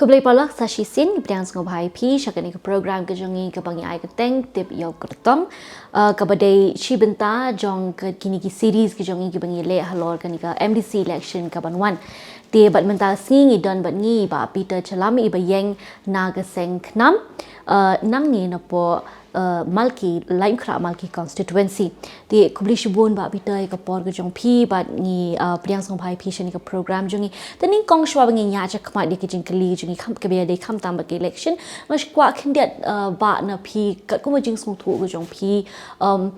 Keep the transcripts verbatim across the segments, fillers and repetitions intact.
Khublei palat sa shisien, pdiang sngewbha ïa phi sha kane ka program ka jong ngi kaba ngi ai kyrteng Tip ïa u Kyrtong. Uh, kaba dei shi bynta jong ka kine ki series ka jong ngi kiba ngi leh halor kane ka M D C election kaban wan. Te bad mynta ka sngi ngi don bad ngi i Bah Peter Challam iba ïeng na ka seng KHNAM. Uh, nangne napoh uh, Malki, Laitumkhrah Malki constituency. Te khublei shibun Bah Peter ïa ka por ka jong phi bad ngi uh, pdiang sngewbha ïa phi sha kane ka program jong ngi. Te nyngkong shuwa ba ngin ïa shakmat ïa ka jingkylli jong ngi kham kaba ïadei khamtam bad ka election. Nga shu kwah khyndiat uh, Bah na phi katkum ka jingsngewthuh ka jong phi. Um,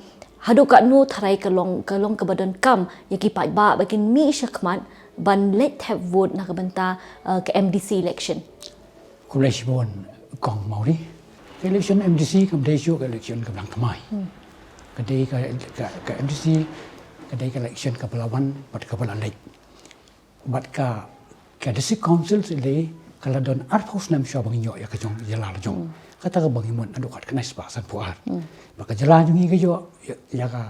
haduh katno tharai ka long, ka long kaba donkam ïa ki paidbah ba kin mih shakhmat ban leit thep vote na ka bynta uh, ka M D C election. Khublei shibun Kong Mawrie. Ka election M D C kam dei shuh ka election kaba lang thymmai. Hmm. Ka dei ka, ka, ka M D C ka dei ka election kaba la wan bad kaba la leit. Bad ka, ka District Council se lei ka la don arphew snem shuwa ba ngi ïoh ïa ka jong jylla la jong. Hmm. Kata kaba ngi mut naduh khatkhyndai spah sanphew ar. Hmm. Bad ka jylla jong ngi ka ïoh ïa, ïa ka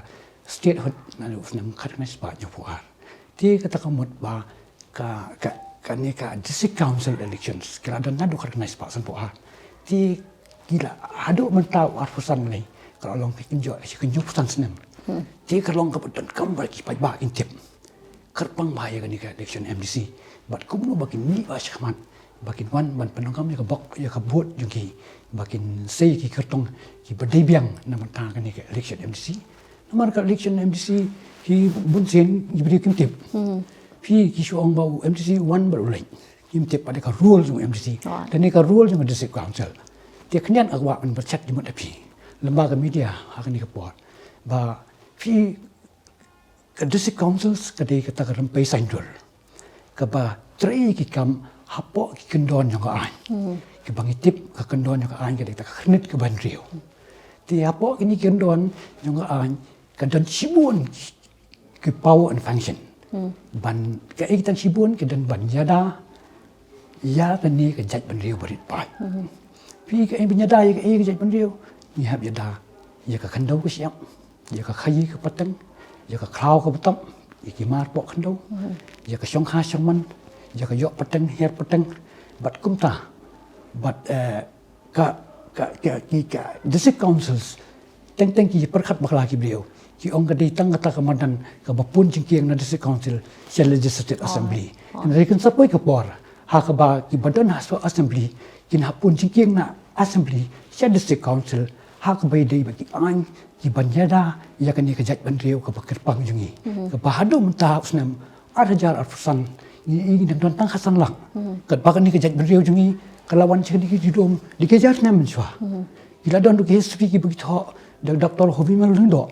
statehood naduh snem khatkhyndai spah hynñiewphew ar. Te kata ka mut ba ka, ka, kane ka District Council elections ki la don naduh khatkhyndai spah sanphew ar. Te ki la haduh mynta u arphew san lei ka la long ka kynjoh shi ka hynñiewphew san snem. Hmm. Te ka long kaba donkam ba ki paidbah kin tip kyrpang bha ïa kane ka election M D C bad kumno ba kin mih bha shakhmat ba kin wan ban pyndonkam ïa ka bok ïa ka vote jong ki ba kin sei ki kyrtong kiba dei biang na bynta kane ka election M D C. Namar ka election M D C hi bunsien ki briew kim tip. Hmm. Phi ki shu ong ba u M D C u wan bad u leit. Kim tip pat ïa ka role jong u M D C. Right. Kane ka role jong ka District Council. Te khyndiat nga kwah ban pyrshang jingmut ïa phi lyngba ka media ha kane ka por ba phi ka District Councils ka dei kata ka rympei saiñdur kaba trei ki kam hapoh ki kyndon jong ka aiñ. Hmm. Kiba ngi tip ka kyndon jong ka aiñ ka dei kata ka khyrnit kaba hynriew. Te hapoh kine ki kyndon jong ka aiñ ka don shibun ki power and function. Hmm. Ban kaei kata shibun ki don ban ïada ïa kane ka jaitbynriew ba rit paid. Hmm. Phi kaei ban ïada ïa kaei ka jaitbynriew, ngi hap ïada ïa ka khyndew ka shyiap, ïa ka khaïi ka pateng, ïa ka khlaw ka btap, ïa ki mar poh khyndew, hmm, ïa ka shongkha shongman, ïa ka ïoh pateng hiar pateng bad kumta. Bad eh, ka, ka, ka, ki, ka District Councils teng teng ki pyrkhat bakla ki briew ki ong ka dei tang kata ka madan kaba pun jingkieng na District Council sha Legislative Assembly. Oh. Hynrei kan sa poi ka por ha kaba kiba don ha shuwa Assembly kin hap pun jingkieng na Assembly sha District Council ha kaba ïadei bad ki aiñ kiban ïada ïa kane ka jaitbynriew kaba kyrpang jong ngi. Mhm. Kaba haduh mynta u snem ar hajar arphew san ngi, ngi dang don tang khatsan lak. Mhm. Katba kane ka jaitbynriew jong ngi ka la wan sha kane ka ri lum da ki hajar snem mynshuwa. Mhm. Ki la don ruh ki history kiba ki thoh da u Doctor Hovimal Lyngdoh.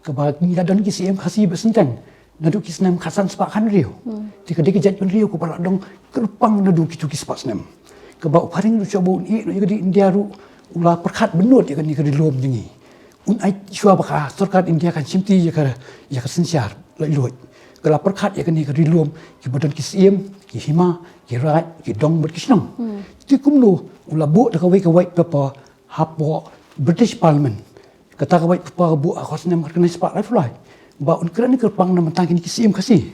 Kaba ngi la don ki Syiem Khasi ba synteng naduh ki snem khatsan spah khathynriew. Hmm. Te ka dei ka jaitbynriew kaba la don kyrpang naduh kito ki spah snem. Kaba u Phareng ruh shuwa ba un ïeh noh ïa ka ri India ruh u la pyrkhat bynnud ïa kane ka ri lum jong ngi. Un ai shuwa ba ka sorkar India kan shimti ïa ka, ïa ka synshar laitluid. Ka la pyrkhat ïa kane ka ri lum kiba don ki syiem, ki hima, ki raid, ki dong bad ki shnong. Hmm. Te kumno u la buh da kawei ka white paper hapoh British Parliament. Kata ka white paper ka buh ha ka snem khatkhyndai spah laiphew lai ba un kren kyrpang na bynta kine ki Syiem Khasi.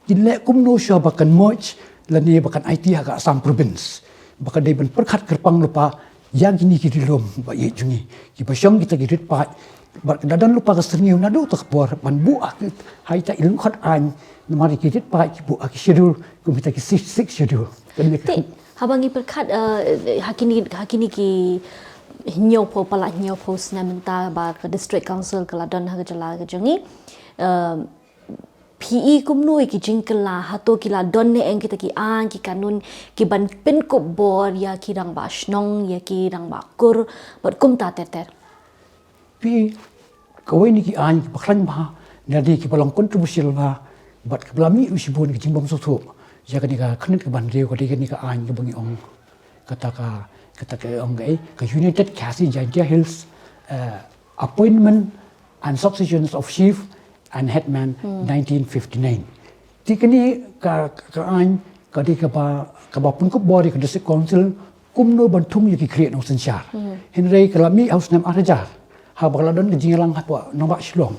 Kin leh kumno shuwa ba kan merge lane ba kan aiti ha ka Assam Province. Ba ka dei ban pyrkhat kyrpang lypa ïa kine ki ri lum ba ïeit jong ngi kiba shong kita ki rit paid. Bad ka da don lypa ka syrngiew naduh ta ka por ban buh ha ki, ha ita i lyngkot aiñ namar ïa ki rit paid ki buh ha ki schedule kum kita ki six, six schedule. Kane ka Te, haba ngi pyrkhat, eh, ha kine, ha kine ki hynñiewphew palat hynñiewphew snem mynta ba ka District Council ka la don ha ka jylla ka jong ngi. Eh, phi i kumno ïa ki jingkylla, hato ki la don ne em kita ki aiñ ki kanun kiban pynkup bor ïa ki rangbah shnong, ïa ki rangbah kur bad kumta ter ter. Phi, kawei na ki aiñ kiba khlaiñ bha, ne dei kiba long controversial bha bad kaba la mih ruh shibun ki jingbym sngewthuh ïa kane ka khyrnit kaba hynriew ka dei kane ka aiñ kaba ngi ong kata ka, kata ka ong ka, eh, ka United Khasi Jaintia Hills, eh, Appointment and Successions of Chief and Headman, hmm, nineteen fifty-nine. Te kane ka, ka aiñ ka dei kaba, kaba pynkup bor ïa ka District Council kumno ban thung ïa ki khriat nongsynshar. Hmm. Hynrei ka la mih ha u snem ar hajar haba ka la don ka jingïalang hapoh nongbah Shillong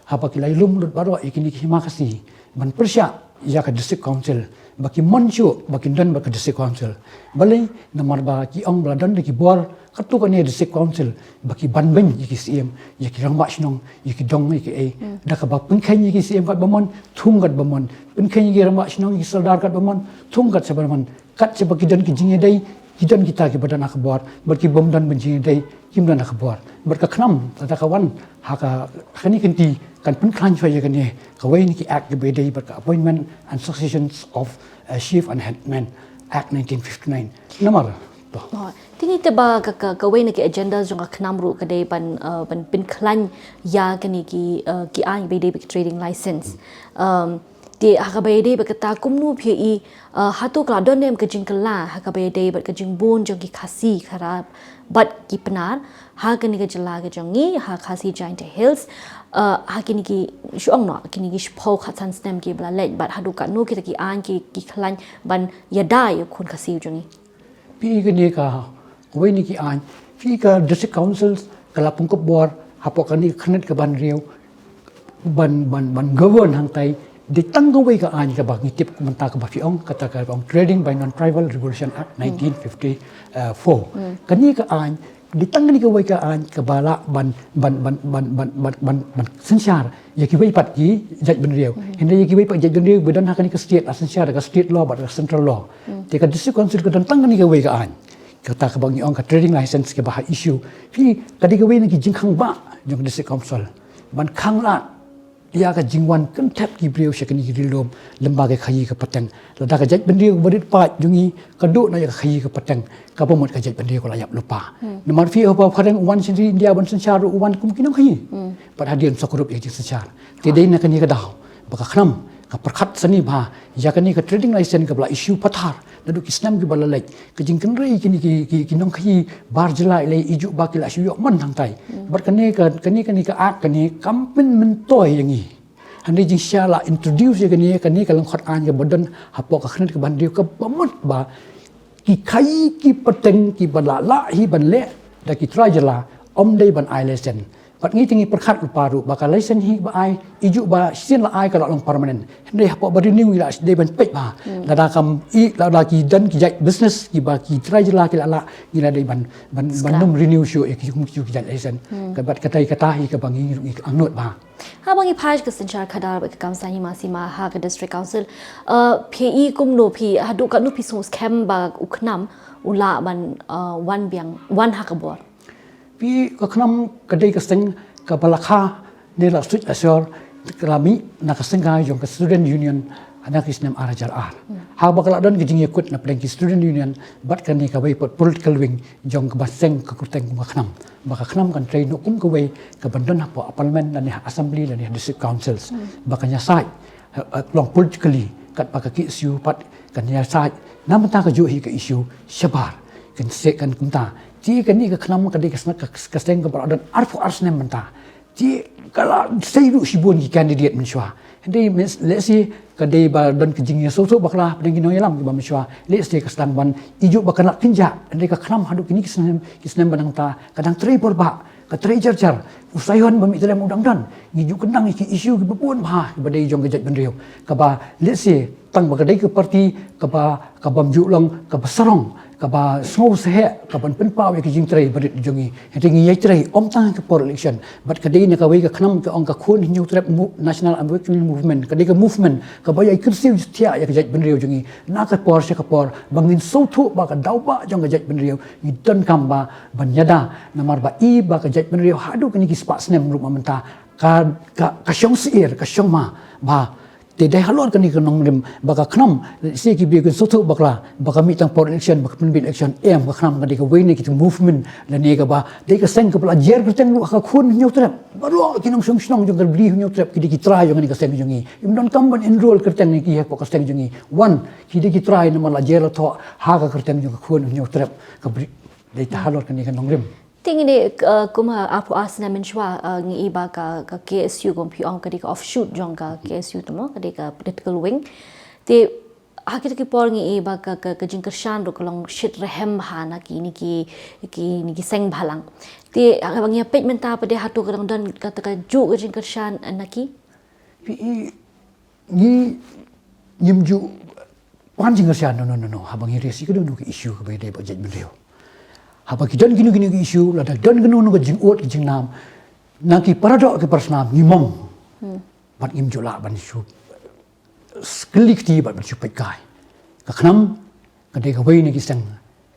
haba ki la ïalum lut baroh ïa kine ki hima Khasi ban pyrshah ïa ka District Council ba ki mon shuh ba kin don bad ka District Council. Balei? Namar ba ki ong ba la don da ki bor katto katne District Council ba ki ban beiñ ïa ki siem, ïa ki rangbah shnong, ïa ki dong, ïa ki ei. Da kaba pynkheiñ ïa ki siem katba mon, thung katba mon. Pynkheiñ ïa ki rangbah shnong, ïa ki sordar katba mon, thung katba mon. Kat shaba ki don ki jingïadei, ki don kita kiba don ha ka bor, bad ki bym don ban jingïadei, kim don ha ka bor. Bad ka KHNAM, lada ka wan ha ka, ha kane ka kynti, kan pynkhlaiñ shuwa ïa kane, kawei na ki act kiba ïadei bad ka Appointment and Successions of, uh, Chief and Headman Act nineteen fifty-nine. Namar, to. Oh, te ngi tip ba ka, ka, kawei na ki agenda jong ka KHNAM ruh ka dei ban, uh, ban pynkhlaiñ ïa kane ki, uh, ki aiñ ba ïadei bad ki trading license. Um, Te ha kaba ïadei bad kata, kumno phi ïohi, uh, hato ka la don ne em ka jingkylla ha kaba ïadei bad ka jingbun jong ki Khasi Khara bad ki Pnar ha kane ka jylla ka jong ngi, ha Khasi Jaintia Hills, uh, ha kine ki, shu ong noh, kine ki shiphew khatsan snem kiba la leit, bad haduh katno kita ki aiñ ki, ki khlaiñ ban ïada ïa u khun Khasi u jong ngi? Phi ïohi kane ka, kawei na ki aiñ, phi ïohi ka District Council ka la pynkup bor hapoh kane ka khyrnit kaba hynriew ban, ban, ban govern hangtai. Dei tang kawei ka aiñ kaba ngi tip mynta kaba phi ong, kata kaba ong Trading by Non-Tribal Revolution Act nineteen fifty-four. Kane ka aiñ, dei tang kane kawei ka aiñ kaba lah ban, ban, ban synshar ïa kiwei pat ki jaitbynriew. Hynrei ïa kiwei pat ki jaitbynriew ba don ha kane ka state, la synshar da ka state law bad ka central law. Te ka District Council ka don tang kane kawei ka aiñ, kata kaba ngi ong ka trading license kaba ha issue. Phi, ka dei kawei na ki jingkhang ba jong ka District Council ban khanglad ïa ka jingwan kynthep ki briew sha kine ki ri lum lyngba ka khaïi ka pateng. Lada ka jaitbynriew kaba rit paid jong ngi ka duh noh ïa ka khaïi ka pateng, kaba mut ka jaitbynriew ka la ïap lypa. Namar phi, haba phareng u wan sha India ban synshar ruh u wan kum ki nongkhaïi. Bad hadien sa kurup ïa ka jingsynshar. Te dei na kane ka daw ba ka KHNAM ka pyrkhat sani bha ïa kane ka trading license kaba la issue pathar naduh ki snem kiba la leit. Ka jingkynrei kine ki, ki, ki nongkhaïi bar jylla, i la ïohi ba ki la shu ïoh mon hangtai. Bad kane ka, kane, kane ka act kane kam pynmyntoi ïa ngi. Hynrei jingshisha la introduce ïa kane, kane ka lyngkhot aiñ kaba don hapoh ka khyrnit kaba hynriew kaba mut ba ki khaïi ki pateng kiba la lah hi ban leh da ki trai jylla, ym dei ban ai license. Bad ngi te ngi pyrkhat lypa ruh ba ka license hi ba ai, ïohi ba shisien la ai ka la long permanent. Hynrei hapoh ba renew ngi la dei ban peit bha. Lada kam i, lada ki don ki jait business kiba ki trai jylla ki la lah, ngi la dei ban, ban, ban nym renew shuh ïa ki, ki, ki jait license. Ka bad kata, kata hi kaba ngi, ngi angnud bha. Haba ngi phai sha ka synshar khadar bad ka kam saiñ hima sima ha ka District Council, uh, phi ïohi kumno, phi haduh katno phi sngewskhem ba u KHNAM u lah ban, uh, wan biang, wan ha ka bor? Phi, ka KHNAM ka dei ka seng kaba la kha ne la suit assure, ka la mih na ka seng ka jong ka Student Union ha ki snem ar hajar ar. Haba ka la don ka jingïakut na pdeng ki Student Union bad kane kawei pat political wing jong kaba seng ka kyrteng ka KHNAM. Ba ka KHNAM kan trei noh kum kawei kaban don hapoh Parliament lane ha Assembly lane ha District Councils. Ba kan ïasaid, eh, eh, long politically, katba ka KSU pat kan ïasaid na bynta kajuh hi ka issue shabar. Kan seh kan kumta. Te kane ka KHNAM ka dei ka seng, ka, ka seng kaba la don arphew ar snem mynta. Te ka la sei ruh shibun ki candidate mynshuwa. Hynrei let's say ka dei ba don ka jingïasngewthuh bakla pdeng ki nongïalam kiba mynshuwa. Let's say ka sdang ban ïohi ba kan lah kynjah. Hynrei ka KHNAM haduh kine ki snem, ki snem ba nangta ka dang trei bor bha, ka trei jar jar. U Saion ba mih Tyrem u dang don. Ngi ju kyndang ïa ki issue kiba bun bha kiba dei jong ka jaitbynriew. Kaba let's say tang ba ka dei ka party kaba, kabym ju long kaba sarong, kaba sngewsih, kaban pynpaw ïa ki jingtrei barit jong ngi. Hynrei ngi ïai trei ym tang ha ka por election. Bad ka dei na kawei ka KHNAM ka ong ka Khun Hynñiewtrep Mo-, National Awakening Movement. Ka dei ka movement kaba ïai kyrsiew jynthiah ïa ka jaitbynriew jong ngi na ka por sha ka por, ba ngin sngewthuh ba ka daw ba jong ka jaitbynriew ngi donkam ba ban ïada. Namar ba i ba ka jaitbynriew haduh kine ki spah snem ruh mynta ka, ka, ka shong syiar, ka shong ma ba. Te dei halor kane ka nongrim ba ka KHNAM, let's say ki briew kin sngewthuh bakla ba ka mih tang por election, ba ka pynbeit election, em, ka KHNAM ka dei kawei na kita movement lane kaba dei ka seng kaba la jer kyrteng ruh ha ka Khun Hynñiewtrep. Baroh ki nongshong shnong jong ka Ri Hynñiewtrep ki dei ki trai jong kane ka seng jong ngi. Im donkam ban enroll kyrteng ïa ki hapoh ka seng jong ngi. Wan, ki dei ki trai namar la jer la thoh ha ka kyrteng jong ka Khun Hynñiewtrep. Ka bri-, dei ta halor kane ka nongrim. Te ngi, uh, kum ha arphew ar snem mynshuwa, uh, ngi ïohi ba ka, ka KSU kum phi ong ka dei ka offshoot jong ka KSU te mo, ka dei ka political wing. Te ha kita ki por ngi ïohi ba ka, ka, ka jingkyrshan ruh ka long shit rhem bha na kine ki, kine ki seng bhalang. Te haba ngi ïa peit mynta pat, hato ka dang don kata kajuh ka jingkyrshan na ki? Phi, ngi, Ngim ju pan jingkyrshan, no, no, no, no. Haba ngi raise ïa kano kano ka issue kaba ïadei bad jaitbynriew, haba ki don kino kino ki issue, lada don kano kano ka jingud, ka jingnam na ki paradoh, ki parasnam, ngim ong. Bad ngim ju lah ban shu kylli kti bad ban shu peit kai. Ka KHNAM ka dei kawei na ki seng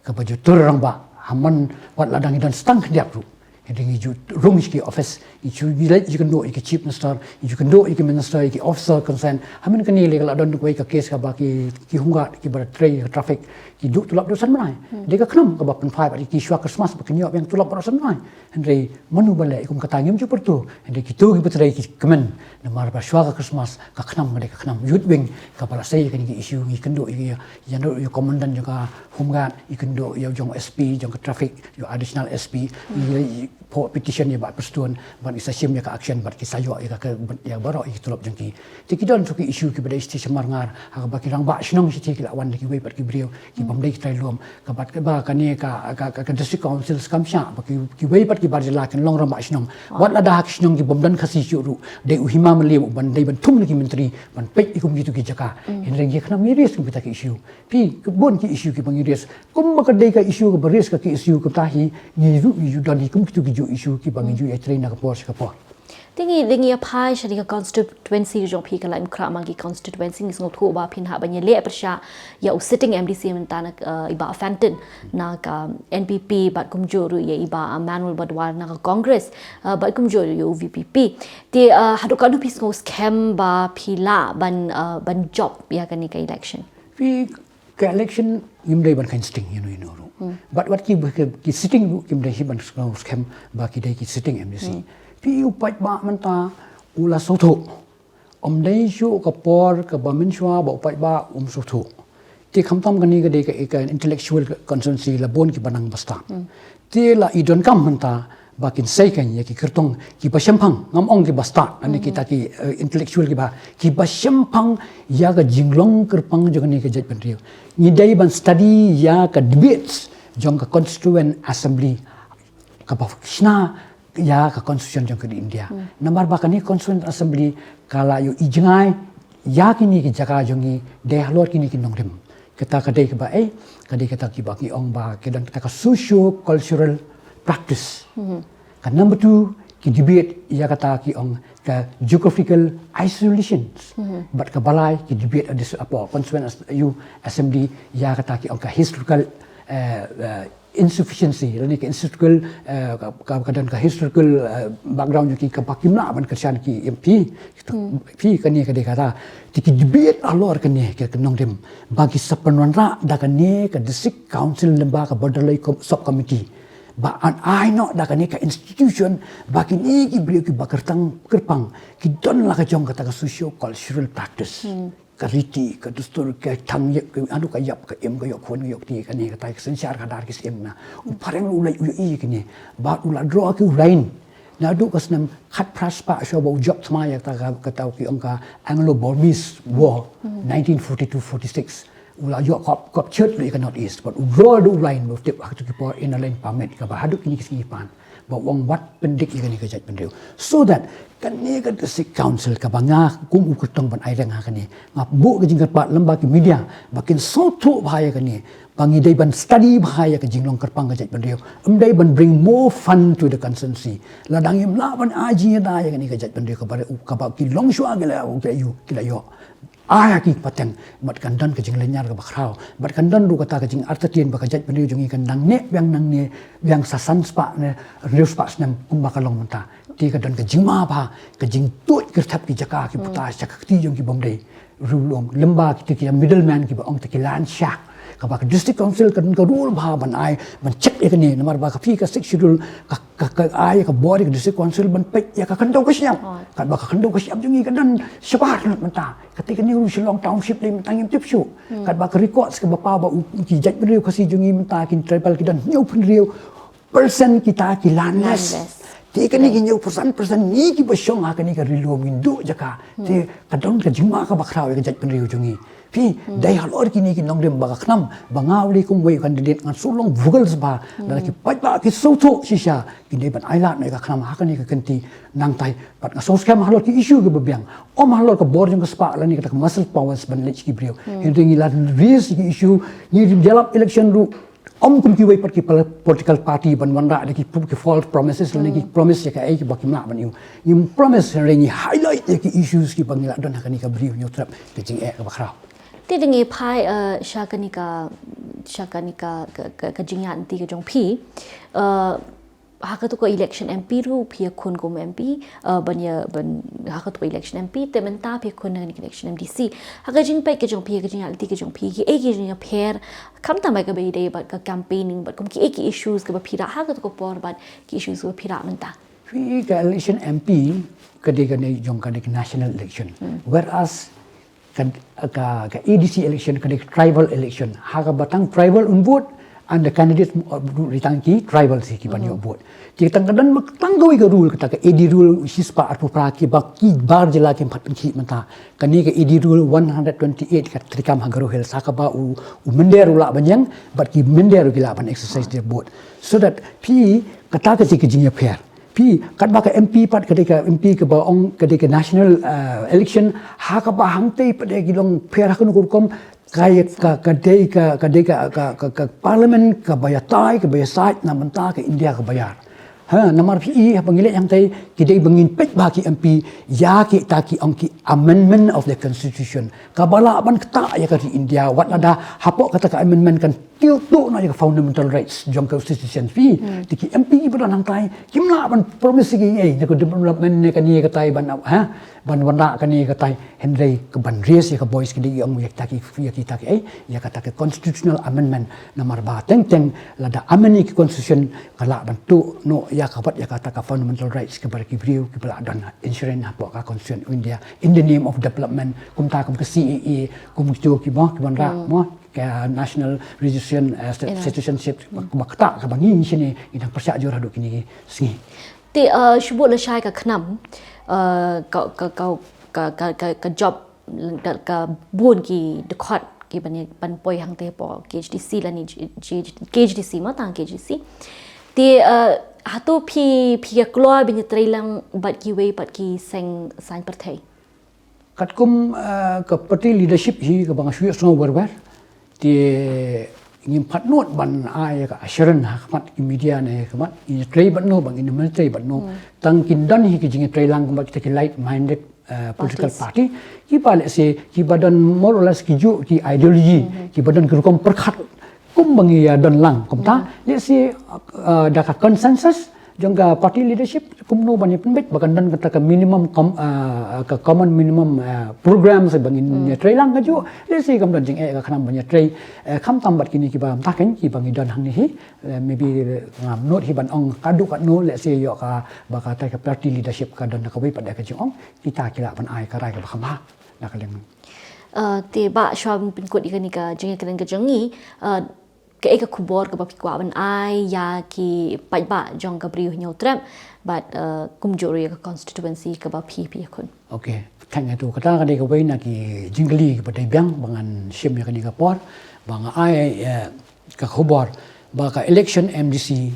kaba ju tur rangbah, ha man wat lada ngi don tang khyndiat ruh. Hynrei ngi ju rung sha ki office, ngi ju, ngi leit ju kynduh ïa ki Chief Minister, ngi ju kynduh ïa ki Minister, ïa ki officer concern. Ha man kane lei ka la don kawei ka case kaba ki, ki home guard kiba trei ka traffic, ki duh tulop baroh san bnai. Dei ka KHNAM kaba pynphai bad ki shuwa Christmas ba kin ïoh biang tulop baroh san bnai. Hynrei mano ba leh kum kata? Ngim ju pyrto. Hynrei kito kiba trei ki kmen. Namar ba shuwa ka Christmas ka KHNAM ka dei ka KHNAM Youth Wing kaba la sei ïa kine ki issue, ngi kynduh ïa, ïa, ïa, ïa commandant jong ka home guard, ngi kynduh ïa jong SP jong ka traffic, ïa additional SP, ngi, ngi pho petition ïa Bah Prestone bad ngi sa shim ïa ka action bad ki sa ïoh ïa ka, ka, ïa baroh ïa ki tulop jong ki. Te ki don sa ki issue kiba dei shisha marngar, ha kaba ki rangbah shnong shisha ki la wan da kiwei pat ki briew ki bym dei ki trai lum, kaba, kaba kane ka, ka, ka, ka District Council skam shah ba ki, kiwei pat ki bar jylla kin long rangbah shnong. Wat lada ha ki shnong ki bym don Khasi shuh ruh, dei u Hima Mylliem uban dei ban thung na ki myntri ban peit ïa kum kito ki jaka. Hynrei ngi KHNAM ngi raise kum kita ki issue. Phi, ka bun ki issue kiba ngi raise. Kumba ka dei ka issue kaba raise ka ki issue, kumta hi ngi ruh ngi ju don hi kum kito ki ju issue kiba ngi ju ïatrei na ka por sha ka por. Te ngi, te ngi ïa phai sha ka constituency jong phi, ka Laitumkhrah Magee constituency, ngi sngewthuh ba phin hap ban ïaleh pyrshah ïa u sitting MDC mynta na, eh, i Bah Fenton na ka NPP bad kumjuh ruh ïa i Bah Manuel Badwar na ka Congress, eh, bad kumjuh ruh ïa u VPP. Te, eh, haduh katno phi sngew skhem ba phi lah ban, eh, ban jop ïa kane ka election? Phi, ka election ngim dei ban kheiñ sting ïano ïano ruh. Bad wat ki, ki, ki sitting ruh kim dei hi ban sngew skhem ba ki dei ki sitting MDC. Phi, u paidbah mynta u la sngewthuh. Ym dei shuh ka por kaba mynshuwa ba u paidbah um sngewthuh. Te khamtam kane ka dei ka, ka intellectual constituency, la bun kiba nang ba stad. Te la i donkam mynta ba kin sei kein ïa ki kyrtong kiba shemphang, ngam ong kiba stad, ane kita ki, eh, intellectual kiba, kiba shemphang ïa ka jinglong kyrpang jong kane ka jaitbynriew. Ngi dei ban study ïa ka debates jong ka Constituent Assembly kaba shna ïa ka constitution jong ka India. Namar ba kane Constituent Assembly ka la ïoh i jngai ïa kine ki jaka jong ngi dei halor kine ki nongrim. Kata ka dei kaba, eh, ka dei kata kiba ngi ong ba ki don kata ka socio cultural practice. Ka number two, ki debate ïa kata ki ong ka geographical isolations. Bad kaba lai, ki debate a dis-, apa, Constituent As-, ïa u Assembly ïa kata ki ong ka historical, eh, eh, insufficiency, lane ka historical, eh, ka, ka, ka don ka historical, eh, background jong ki kaba kim lah ban kyrshan ki MP. Phi, kane ka dei kata. Te ki debate halor kane ka, ka nongrim ba ki sa pynwanrah da kane ka District Council lyngba ka Border Loi Com-, Sub Committee. Ba yn ai noh da kane ka institution ba kine ki briew kiba kyrtang kyrpang ki don la ka jong kata ka socio cultural practice. Ka riti, ka dustur, ka thang ïap, ka anu, ka ïap, ka im, ka ïoh khun, ka ïoh kti, kane kata ka synshar khadar ki siem na. U phareng u la ïohi ïa kine. Bad u la draw ki u line. Naduh ka snem khatphra spah shuwa ba u jop thma ïa kata ka, kata ki ong ka Anglo-Burmese War, nineteen forty-two forty-six. U la ïoh kop, kop chut ïa ka North East. Bad u draw da u line ba u tip ha katu ki por Inner Line Permit kaba haduh kine ki sngi pan. Ba u ong wat pyndik ïa kane ka jaitbynriew. So that kane ka District Council kaba nga kum u kyrtong ban ai reng ha kane, nga buh ka jingkyrpad lyngba ki media ba kin sngewthuh bha ïa kane, ba ngi dei ban study bha ïa ka jinglong kyrpang ka jaitbynriew. Ym dei ban bring more fun to the constituency. Lada ngim lah ban ai jingïada ïa kane ka jaitbynriew kaba, kaba ki longshuwa ki la, ki la ïoh, ki la ïoh. Ai ha ki pateng, bad kan don ka jinglynñiar kaba khraw, bad kan don ruh kata ka jingartatien ba ka jaitbynriew jong ngi kan nang neh biang, nang neh biang sa san spah ne hynriew spah snem kumba ka long mynta. Te ka don ka jingma bha, ka jingtuid kyrthep ki jaka ki puta sha ka kti jong ki bym dei. Ruh long lyngba kita ki middleman kiba ong ta ki land shark. Kaba ka District Council kan ka rule bha ban ai, ban check ïa kane, namar ba ka phi ka Sixth Schedule ka, ka, ka ai ka bor ïa ka District Council ban peit ïa ka khyndew ka shyiap. Katba ka khyndew ka shyiap jong ngi ka don shabar lut mynta. Kata kane ruh Shillong Township lei mynta ngim tip shuh. Katba ka records kaba paw ba u, ki jaitbynriew Khasi jong ngi mynta, ki tribal, ki don hynñiewphew hynriew percent kita ki landless. Landless. Te kane ki hynñiewphew san percent ngi kiba shong ha kane ka Ri Lum ngin duh jaka. Te ka don ka jingma kaba khraw ïa ka jaitbynriew jong ngi. Phi, dei halor kine ki nongrim ba ka khnam, ba nga u lei kum uwei u candidate ngan shu long vocal sbha, lada ki paidbah ki sngewthuh shisha, kin dei ban ailad noh ïa ka khnam ha kane ka kynti nangtai, bad nga sngewskhem halor ki issue kiba biang. Ym halor ka bor jong ka spah lane kata ka muscle powers ban leit sha ki briew. Hynrei ngi la raise ki issue, ngi ïalap election ruh, ym kum kiwei pat ki pol-, political party ban wanrah da ki, ki false promises lane ki promise ïa kaei kaba kim lah ban ïoh. Ngim promise, hynrei ngi highlight ïa ki issues kiba ngi la don ha kane ka Bri U Hynñiewtrep, ka jingeh kaba khraw. Te da ngi phai, eh, sha kane ka, sha kane ka, ka, ka, ka jingïaid lynti ka jong phi, eh, ha kato ka election M P ruh phi ïakhun kum M P, eh, ban ïa, ban, ha kato ka election M P, te mynta phi ïakhun ha kane ka election M D C. Ha ka jingpeit ka jong phi, ha ka jingïaid lynti ka jong phi, kiei ki jingïapher, khamtam ba kaba ïadei bad ka campaigning, bad kum kiei ki issues kiba phi rah ha kato ka por, bad ki issues kiba phi rah mynta. Phi, ka election M P ka dei kane jong kane ka national election. Whereas ka, ka, ka A D C election ka dei ka tribal election. Ha kaba tang tribal un vote, and the candidates, uh, ri tang ki tribal hi kiban ïoh vote. Te tang ka don ma tang kawei ka rule, kata ka A D rule, shispah arphew phra, kiba ki bar jylla kim pat pynkhih mynta. Kane ka A D rule one hundred twenty-eight ka treikam ha Garo Hills, ha kaba u, u mynder u lah ban ïeng, bad ki mynder ruh ki lah ban exercise their vote. So that phi, kata ka dei ka jingïapher. Phi, katba ka M P pat, ka dei ka M P kaba ong, ka dei ka national, uh, election, ha kaba hangtei pat dei ki long pher ha kano ka rukom, ka, ka, ka dei ka, ka dei ka, ka, ka, ka parliament kaba ïatai, kaba ïasaid na bynta ka India kaba ïar. Ha, namar phi i, haba ngi leit hangtei, ki dei ba ngin peit ba ki M P ïa kita ki ong ki amendment of the constitution, kaba lah ban ktah ïa ka ri India, wat lada hapoh kata ka amendment kan tuh, tuh noh ïa ka fundamental rights jong ka constitution. Phi, te ki M P kiba don hangtai kim lah ban promise kiei, ïa ka development ne kane katai ban, ha, ban wanrah kane katai, hynrei kaban raise ïa ka voice ka dei ong ïa kita ki, ïa kita ki, eh, ïa kata ka constitutional amendment. Namar ba teng teng lada amend ïa ka constitution ka lah ban tuh noh ïa ka, wat ïa kata ka fundamental rights kaba ki briew kiba lah don insurance hapoh ka constitution India in the name of development, kumta kum ka C A A, kum kito kiba, kiban rah mo, ka National Registration, eh, sta-, citizenship, ba, ba kata kaba ngi ngi shane ngi dang pyrshah jur haduh kine ki sngi. Te, eh, shu bud lashai ka khnam, eh, ka, ka, ka jop, ka, ka bun ki dkhot kiban ïa, ban poi hangtei hapoh K H D C lane G-, G-, K H D C mo, tang K H D C. Te, eh, hato phi, phi ïa kloi ban ïatrei lang bad kiwei pat ki seng saiñ pyrthei? Katkum, eh, ka party leadership hi kaba nga shu ïohsngew wer wer. Te ngim pat nud ban ai ka assurance ha khmat ki media ne ha khmat. Ngin ïatrei bad no, ba ngin ïatrei bad no. Tang kin don hi ki jingïatrei lang kumba kita ki like minded, eh, political party. Kiba lehse, kiba don more or less ki juh ki ideology, kiba don ki rukom pyrkhat kumba ngi ïa don lang. Kumta, lehse, eh, da ka consensus jong ka party leadership, kumno ban ïa pynbeit ba kan don kata ka minimum com-, ah, ka common minimum, ah, program sa ba ngin ïatrei lang kajuh. Lehse kam don jingeh ka khnam ban ïatrei, eh, khamtam bad kine kiba mynta kein kiba ngi don hangne hi, eh, maybe, eh, ngam nud hi ban ong katno katno, lehse ïoh ka ba kata ka party leadership ka don da kawei pat da ka jingong, kita ki lah ban ai ka rai kaba kham bha na ka liang. Eh, te Bah, shuwa ban pynkut ïa kane ka jingïakren ka jong ngi, eh, kaei ka khubor kaba phi kwah ban ai ïa ki paidbah jong ka Bri U Hynñiewtrep bad, eh, kumjuh ruh ïa ka constituency kaba phi, phi ïakhun? Okay, thank you. Kata ka dei kawei na ki jingkylli kiba dei biang ba ngan shim ïa kane ka por ba nga ai, eh, ka khubor ba ka election M D C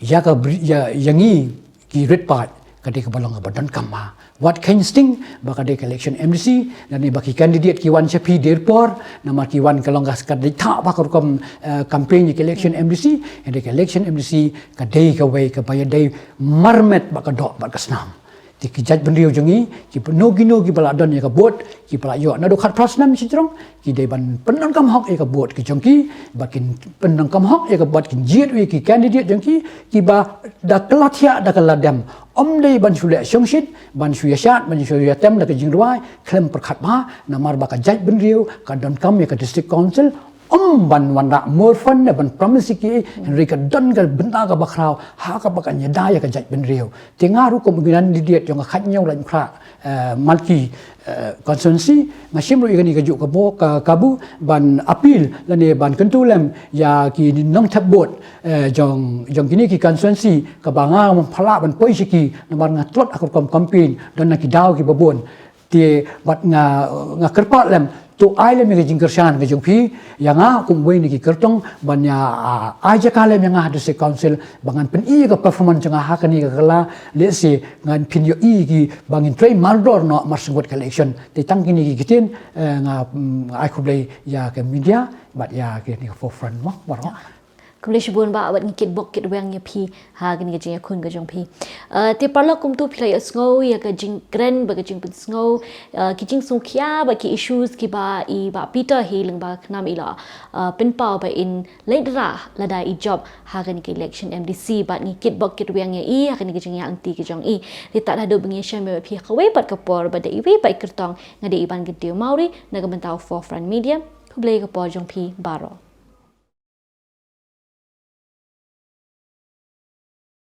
ïa ka Bri-, ïa, ïa ngi ki rit paid ka dei kaba long kaba donkam bha. Wat kheiñ sting ba ka dei ka election M D C, lane ba ki candidate ki wan sha phi der por, namar ki wan ka long ka, ka dei thah ba ka rukom, eh, campaign ïa ka election M D C, ïa dei ka election M D C ka dei kawei kaba ïadei marmet bad ka doh bad ka snam. Te ki jaitbynriew jong ngi, kino kino kiba la don ïa ka vote, kiba la ïoh naduh khatphra snem shajrong, ki dei ban pyndonkam hok ïa ka vote ka jong ki, ba kin pyndonkam hok ïa ka, bad kin jied ïa ki candidate jong ki, kiba da ka la thiah da ka la dem. Ym dei ban shu leh shongshit, ban shu ïashad, ban shu ïatem da ka jingrwai khlem pyrkhat bha, namar ba ka jaitbynriew ka donkam ïa ka district council, ym ban wanrah more fund ne ban promise ki, hynrei ka don ka bynta kaba khraw ha kaba kan ïada ïa ka jaitbynriew. Te nga ruh kum u candidate jong ka khathynñiew Laitumkhrah, eh, Malki, eh, constituency, nga shim ruh ïa kane kajuh ka bor, ka kabu ban appeal lane ban kyntu lem ïa ki nongthep vote, eh, jong, jong kine ki constituency kaba nga ngam lah ban poi sha ki namar nga tlot ha ka rukom campaign, don na ki daw kiba bun. Te bad nga, nga kyrpad lem, to ai lem ïa ka jingkyrshan ka jong phi ïa nga kum uwei na ki kyrtong ban ïa, ah, ai jaka lem ïa nga ha District Council ba ngan pyni ïa ka performance jong nga ha kane ka kylla, lehse ngan pynïohi kiba ngin trei mardor noh mar shu ngut ka election. Te tang kine ki ktien, eh, nga, mm, ai khublei ïa ka media bad ïa kane ka Forefront mo baroh. Khublei shibun Bah, bad ngi kitbok kitweng ïa phi ha kane ka jingïakhun ka jong phi. Eh, te paralok, kumto phi la ïohsngew ïa ka jingkren bad ka jingpynsngew, eh, ki jingsngewkhia bad ki issues kiba i Bah Peter hi lyngba ka KHNAM i la, eh, pynpaw ba in leit rah lada i jop ha kane ka election MDC, bad ngi kitbok kitweng ïa i ha kane ka jingïaid lynti ka jong i. Te tad haduh ba ngin ïashem bad phi ha kawei pat ka por bad da iwei pat i kyrtong, nga dei Iban Kyntiew Mawrie na ka bynta u Forefront Media. Khublei ka por jong phi baroh.